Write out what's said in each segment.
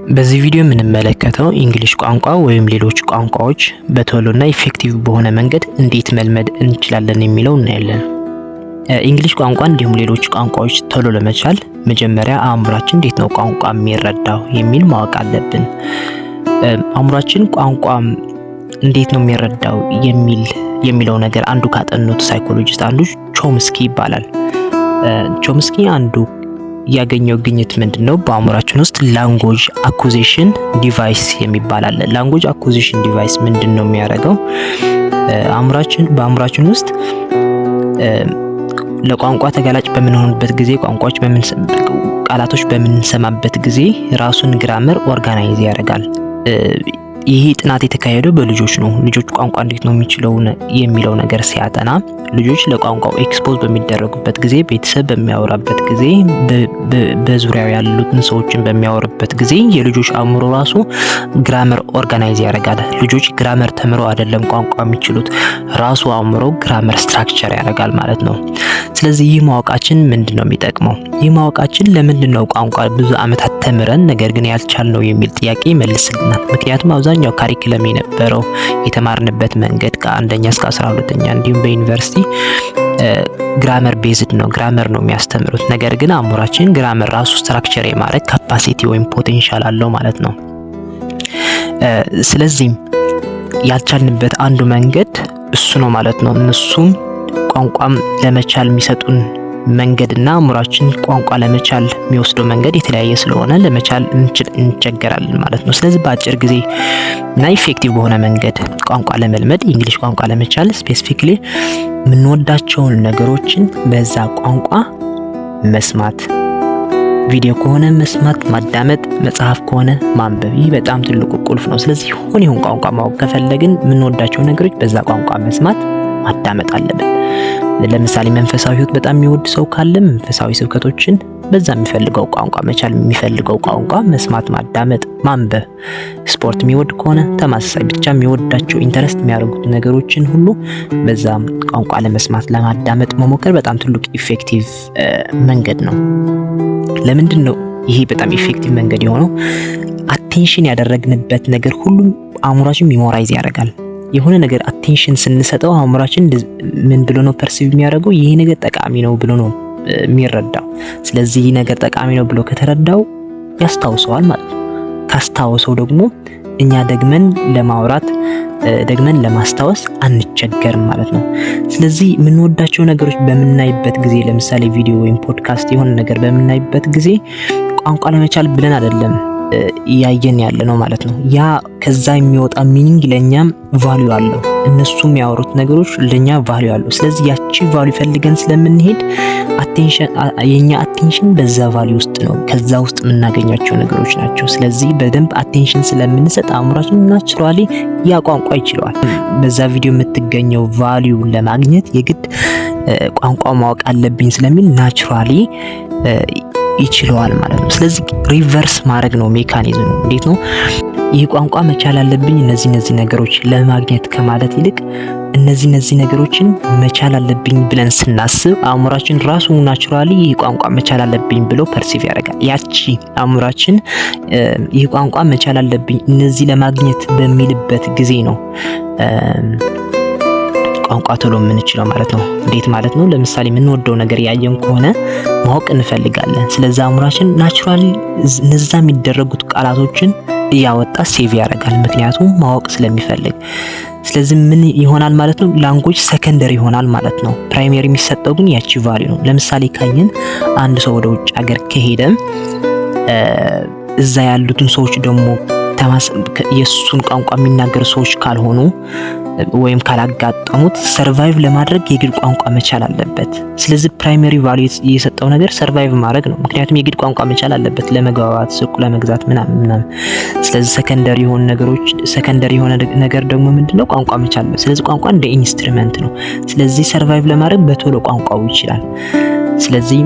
በዚህ ቪዲዮ የምንመለከተው English ቋንቋ ወይም ሌሎች ቋንቋዎች በቶሎና effective በሆነ መንገድ እንዴት መልመድ እንችላለን የሚለው እናያለን። English ቋንቋ እንዲሁም ሌሎች ቋንቋዎች ቶሎ ለመቻል መጀመሪያ አእምሯችን እንዴት ነው ቋንቋ የሚረዳው የሚል ማወቅ አለብን። አእምሯችን ቋንቋ እንዴት ነው የሚረዳው የሚለው ነገር አንዱ ካጠኑት psychologist አንዱ ቾምስኪ ይባላል። ቾምስኪ አንዱ ያገኘው ግኝት ምንድን ነው? በአእምሯችን ውስጥ language acquisition device የሚባል አለ። Language acquisition device ምንድን ነው የሚያደርገው? በአእምሯችን ውስጥ ለቋንቋ ተጋላጭ በምንሆንበት ጊዜ፣ ቋንቋዎች ቃላቶች በምንሰማበት ጊዜ ራሱን grammar organize ያደርጋል። ይህ ጥናት የተካሄደው በልጆች ነው። ልጆች ቋንቋ እንዴት ነው የሚችለው የሚለው ነገር ሲያጠና ልጆች ለቋንቋው expose በሚደረጉበት ጊዜ፣ ቤተሰብ በሚያወራበት ጊዜ፣ በዙሪያው ያሉትን ሰዎችን በሚያወሩበት ጊዜ የልጆች አእምሮ ራሱ grammar organize ያደርጋል። ልጆች grammar ተምረው አይደለም ቋንቋ የሚችሉት፣ ራሱ አእምሮ grammar structure ያደርጋል ማለት ነው። ስለዚህ ይህ ማወቃችን ምንድን ነው የሚጠቅመው? ይህ ማወቃችን ለምንድን ነው ቋንቋ ብዙ ዓመታት ተምረን ነገር ግን ያልቻልነው የሚል ጥያቄ ይመልስልናል። ምክንያቱም አብዛኛው curriculum የነበረው የተማርንበት መንገድ ከአንደኛ እስከ 12ኛ እንዲሁም በዩኒቨርሲቲ grammar based ነው፣ grammar ነው የሚያስተምሩት። ነገር ግን አእምሯችን grammar ራሱ structure የማድረግ capacity ወይም potential አለው ማለት ነው። ስለዚህም ያልቻልንበት አንዱ መንገድ እሱ ነው ማለት ነው። እነሱም ቋንቋም ለመቻል የሚሰጡን መንገድና አእምሯችን ቋንቋ ለመቻል የሚወስደው መንገድ የተለያየ ስለሆነ ለመቻል እንቸገራለን ማለት ነው። ስለዚህ በአጭር ጊዜ እና effective በሆነ መንገድ ቋንቋ ለመልመድ፣ English ቋንቋ ለመቻል specifically የምንወዳቸውን ነገሮችን በዛ ቋንቋ መስማት፣ ቪዲዮ ከሆነ መስማት፣ ማዳመጥ፣ መጽሐፍ ከሆነ ማንበብ። ይህ በጣም ትልቁ ቁልፍ ነው። ስለዚህ ይሁን ይሁን ቋንቋ ማወቅ ከፈለግን የምንወዳቸው ነገሮች በዛ ቋንቋ መስማት፣ ማዳመጥ አለብን። ለምሳሌ መንፈሳዊ ሕይወት በጣም የሚወድ ሰው ካለ መንፈሳዊ ስብከቶችን በዛ የሚፈልገው ቋንቋ፣ መቻል የሚፈልገው ቋንቋ መስማት፣ ማዳመጥ፣ ማንበብ። ስፖርት የሚወድ ከሆነ ተመሳሳይ፣ ብቻ የሚወዳቸው interest የሚያደርጉት ነገሮችን ሁሉ በዛ ቋንቋ ለመስማት፣ ለማዳመጥ መሞከር በጣም ትልቅ effective መንገድ ነው። ለምንድን ነው ይሄ በጣም effective መንገድ የሆነው? Attention ያደረግንበት ነገር ሁሉም አእምሯችን memorize ያደርጋል። የሆነ ነገር attention ስንሰጠው አእምሯችን ምን ብሎ ነው perceive የሚያደርገው? ይሄ ነገር ጠቃሚ ነው ብሎ ነው የሚረዳው። ስለዚህ ይህ ነገር ጠቃሚ ነው ብሎ ከተረዳው ያስታውሰዋል ማለት ነው። ካስታወሰው ደግሞ እኛ ደግመን ለማውራት፣ ደግመን ለማስታወስ አንቸገርም ማለት ነው። ስለዚህ የምንወዳቸው ነገሮች በምናይበት ጊዜ፣ ለምሳሌ ቪዲዮ ወይም ፖድካስት የሆነ ነገር በምናይበት ጊዜ ቋንቋ ለመቻል ብለን አይደለም እያየን ያለ ነው ማለት ነው። ያ ከዛ የሚወጣ meaning ለኛም value አለው። እነሱ የሚያወሩት ነገሮች ለኛ value አለው። ስለዚህ ያቺ value ፈልገን ስለምንሄድ attention የኛ attention በዛ value ውስጥ ነው። ከዛ ውስጥ የምናገኛቸው ነገሮች ናቸው። ስለዚህ በደንብ attention ስለምንሰጥ አእምሯችን naturally ያ ቋንቋ ይችለዋል። በዛ ቪዲዮ የምትገኘው value ለማግኘት የግድ ቋንቋ ማወቅ አለብኝ ስለሚል naturally ይችለዋል ማለት ነው። ስለዚህ reverse ማድረግ ነው mechanism ኡ። እንዴት ነው? ይህ ቋንቋ መቻል አለብኝ እነዚህ እነዚህ ነገሮች ለማግኘት ከማለት ይልቅ እነዚህ እነዚህ ነገሮችን መቻል አለብኝ ብለን ስናስብ አእምሯችን ራሱ naturally ይህ ቋንቋ መቻል አለብኝ ብሎ perceive ያደርጋል። ያቺ አእምሯችን ይህ ቋንቋ መቻል አለብኝ እነዚህ ለማግኘት በሚልበት ጊዜ ነው ቋንቋ ቶሎ የምንችለው ማለት ነው። እንዴት ማለት ነው? ለምሳሌ የምንወደው ነገር ያየን ከሆነ ማወቅ እንፈልጋለን። ስለዚህ አእምሯችን naturally እነዛ የሚደረጉት ቃላቶችን እያወጣ save ያደርጋል። ምክንያቱም ማወቅ ስለሚፈልግ። ስለዚህ ምን ይሆናል ማለት ነው? Language secondary ይሆናል ማለት ነው። Primary የሚሰጠው ግን ያቺ value ነው። ለምሳሌ ካየን አንድ ሰው ወደ ውጭ ሀገር ከሄደ እዛ ያሉትን ሰዎች ደግሞ የእሱን ቋንቋ የሚናገሩ ሰዎች ካልሆኑ ወይም ካላጋጠሙት survive ለማድረግ የግድ ቋንቋ መቻል አለበት። ስለዚህ primary value የሰጠው ነገር survive ማድረግ ነው። ምክንያቱም የግድ ቋንቋ መቻል አለበት ለመግባባት፣ ሱቅ ለመግዛት ምናምን ምናምን። ስለዚህ secondary የሆነ ነገር ደግሞ ምንድነው? ቋንቋ መቻል ነው። ስለዚህ ቋንቋ እንደ instrument ነው። ስለዚህ survive ለማድረግ በቶሎ ቋንቋው ይችላል። ስለዚህ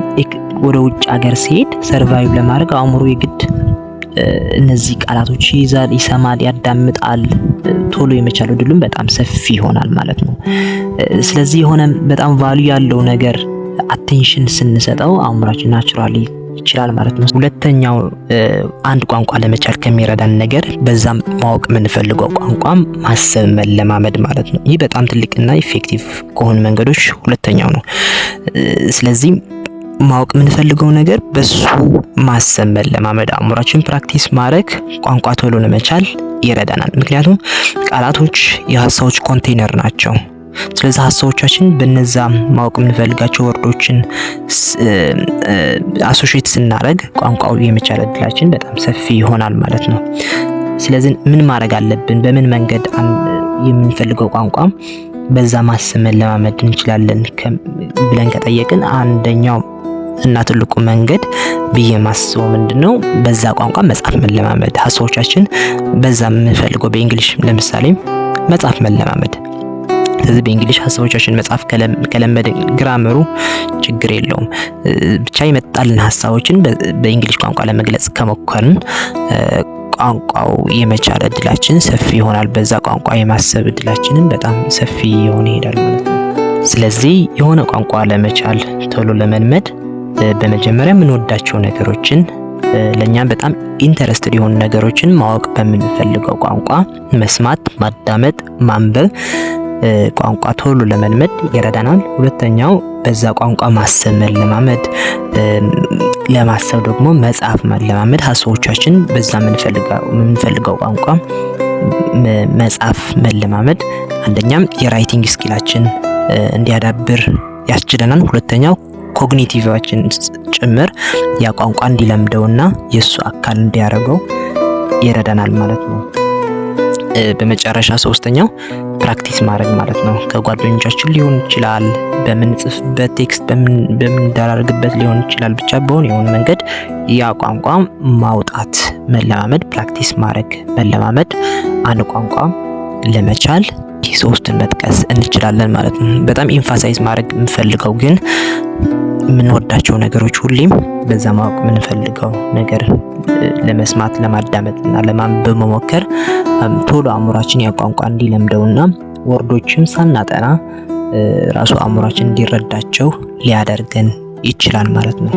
ወደ ውጭ ሀገር ሲሄድ survive ለማድረግ አእምሮ የግድ እነዚህ ቃላቶች ይይዛል፣ ይሰማል፣ ያዳምጣል። ቶሎ የመቻል እድሉም በጣም ሰፊ ይሆናል ማለት ነው። ስለዚህ የሆነ በጣም value ያለው ነገር attention ስንሰጠው አእምሯችን naturally ይችላል ማለት ነው። ሁለተኛው አንድ ቋንቋ ለመቻል ከሚረዳን ነገር በዛም ማወቅ የምንፈልገው ቋንቋ ማሰብ መለማመድ ማለት ነው። ይህ በጣም ትልቅና effective ከሆኑ መንገዶች ሁለተኛው ነው። ስለዚህ ማወቅ የምንፈልገው ነገር በሱ ማሰብ መለማመድ፣ አእምሯችን practice ማድረግ ቋንቋ ቶሎ ለመቻል ይረዳናል። ምክንያቱም ቃላቶች የሀሳቦች ኮንቴነር ናቸው። ስለዚህ ሀሳቦቻችን በነዛ ማወቅ የምንፈልጋቸው word ኦችን associate ስናደርግ ቋንቋው የመቻል እድላችን በጣም ሰፊ ይሆናል ማለት ነው። ስለዚህ ምን ማድረግ አለብን? በምን መንገድ የምንፈልገው ቋንቋ በዛ ማሰብ መለማመድ እንችላለን ብለን ከጠየቅን፣ አንደኛው እና ትልቁ መንገድ ብዬ ማስበው ምንድነው? በዛ ቋንቋ መጻፍ መለማመድ፣ ሀሳቦቻችን በዛ የምንፈልገው በ English ለምሳሌ መጻፍ መለማመድ። ስለዚህ በ English ሀሳቦቻችን መጻፍ ከለመድን grammar ኡ ችግር የለውም። ብቻ የመጣልን ሀሳቦችን በ English ቋንቋ ለመግለጽ ከሞከርን ቋንቋው የመቻል እድላችን ሰፊ ይሆናል። በዛ ቋንቋ የማሰብ እድላችንን በጣም ሰፊ እየሆነ ይሄዳል ማለት ነው። ስለዚህ የሆነ ቋንቋ ለመቻል፣ ቶሎ ለመልመድ በመጀመሪያ የምንወዳቸው ነገሮችን፣ ለእኛም በጣም interested የሆኑ ነገሮችን ማወቅ በምንፈልገው ቋንቋ መስማት፣ ማዳመጥ፣ ማንበብ ቋንቋ ቶሎ ለመልመድ ይረዳናል። ሁለተኛው በዛ ቋንቋ ማሰብ መለማመድ፣ ለማሰብ ደግሞ መጻፍ መለማመድ፣ ሀሳቦቻችን በዛ የምንፈልገው ቋንቋ መጻፍ መለማመድ አንደኛም የ writing skill ኣችን እንዲያዳብር ያስችለናል። ሁለተኛው cognitive ኣችን ጭምር ያ ቋንቋ እንዲለምደውና የእሱ አካል እንዲያደርገው ይረዳናል ማለት ነው። በመጨረሻ ሶስተኛው practice ማድረግ ማለት ነው። ከጓደኞቻችን ሊሆን ይችላል፣ በምንጽፍበት text በምንደራርግበት ሊሆን ይችላል። ብቻ በሆነ የሆነ መንገድ ያ ቋንቋ ማውጣት መለማመድ፣ practice ማድረግ መለማመድ አንድ ቋንቋ ለመቻል ሶስትን መጥቀስ እንችላለን ማለት ነው። በጣም emphasize ማድረግ የምፈልገው ግን የምንወዳቸው ነገሮች ሁሌም በዛ ማወቅ የምንፈልገው ነገር ለመስማት፣ ለማዳመጥ እና ለማንበብ መሞከር ቶሎ አእምሯችን ያ ቋንቋ እንዲለምደውና word ኦችም ሳናጠና ራሱ አእምሯችን እንዲረዳቸው ሊያደርገን ይችላል ማለት ነው።